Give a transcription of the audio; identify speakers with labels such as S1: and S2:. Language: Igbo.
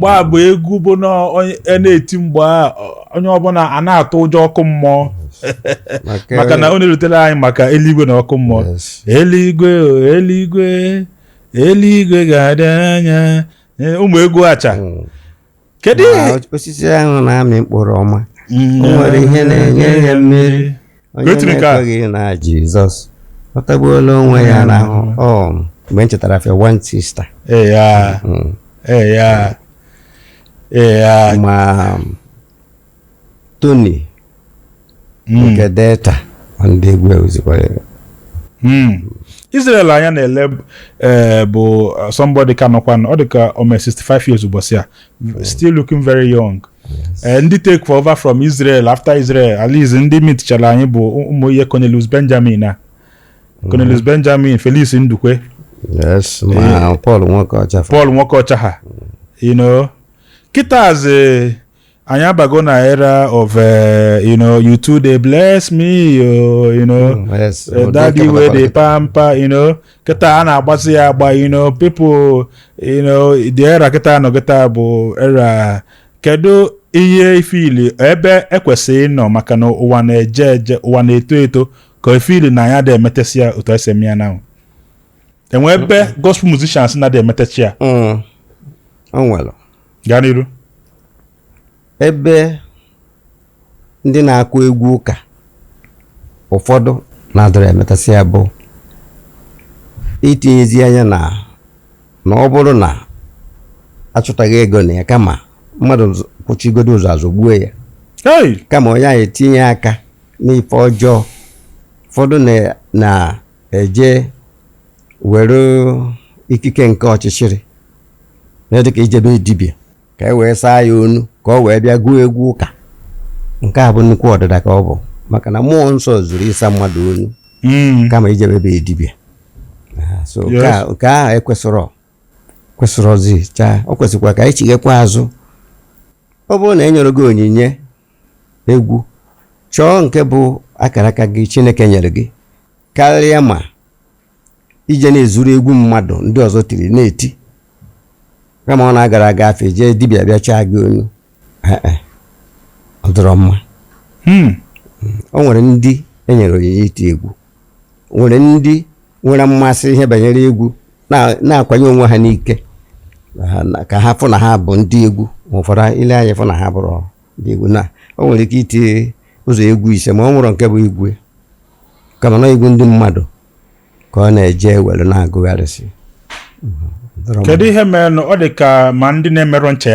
S1: A bụ egwu bụ na onye a na-eti mgbe a, onye ọbụla a na-atụ ụjọ ọkụ mmụọ, maka na ọ na-erutere anyị maka eluigwe na ọkụ mmụọ. Eluigwe o, eluigwe, eluigwe ga-adị anya. Ụmụ egwu acha. Kedu
S2: Ma
S1: ihe
S2: osisi ahụ na-amị mkpụrụ ọma, o nwere ihe na-enye ya mmiri. Onye
S1: Wetin nke a?
S2: na-ekweghị na Jizọs, ọ tagbuola onwe ya n'ahụ. Ọ mgbe m chetara afịa one sister.
S1: Ee ya. Ee ya, ee ya.
S2: Ma Tony nke Delta, ma ndị egwu ezikwara.
S1: Israel anya na-ele bụ somebody ka nọkwa, ọ dị ka ome 65 years ụbọchị a, still looking very young. Ndị take over from Israel, after Israel, at least ndị mitichara anyị bụ ụmụ ihe Cornelius Benjamin, a Cornelius Benjamin, Felix Ndukwe.
S2: Yes, ma Paul Nwoke
S1: Paul Nwokeọcha ha. Kịtazi anyị abago na era of you too dey bless me oh. Daddy wey dey pamper. Kịta a na-agbasi ya agba, people, the era kịta nọ kịta bụ era. Kedu ihe ifili ebe ekwesịghị ịnọ, maka na ụwa na-eje eje, ụwa na-eto eto, ka ifili na ya da emetesi ya otu esi eme ya na enwe ebe gospel musicians na-ada emetechi ya?
S2: O nwere.
S1: Gaa n'iru.
S2: Ebe ndị na-akụ egwu ụka ụfọdụ na-adọrọ emetasị ya bụ itinyezi anya na ọ bụrụ na achụtaghị ego na ya, kama mmadụ kwụchigodo ụzọ azọgbuo ya.
S1: Hey!
S2: Kama onye ahụ etinye aka n'ife ọjọọ, ụfọdụ na-eje were ikike nke ọchịchịrị na dịka ijebe dibịa ka e wee saa ya onu ka ọ wee bịa gụọ egwu ụka. Nke a bụ nnukwu ọdịda ka ọ bụ, maka na mmụọ nsọ zuru ịsa mmadụ onu kama ijebe be dibịa. So nke ahụ ekwesịrọ kwesịrọzi chaa. O kwesịkwa ka anyị chighekwa azụ. Ọ bụrụ na e nyere gị onyinye egwu, chọọ nke bụ akara aka gị Chineke nyere gị, karịa ma ije na-ezuru egwu mmadụ ndị ọzọ tiri na-eti, kama ọ na-agara aga afe jee dibịa bịa chaa gị onu. Ee, ọ dịrọ mma. O nwere ndị e nyere onyinye iti egwu, nwere ndị nwere mmasị ihe banyere egwu, na-akwanye onwe ha n'ike ka ha fụ na ha bụ ndị egwu. Ma ụfọdụ ile anya fụ na ha bụrụ ndị egwu, na o nwere ike iti ụzọ egwu ise, ma ọ nwere nke bụ igwe, kama na egwu ndị mmadụ ka ọ na-eje were na-agụgharịsị. Dọrọ
S1: Kedu ihe mere ọ dị ka ma ndị na-emerụ nchegharị?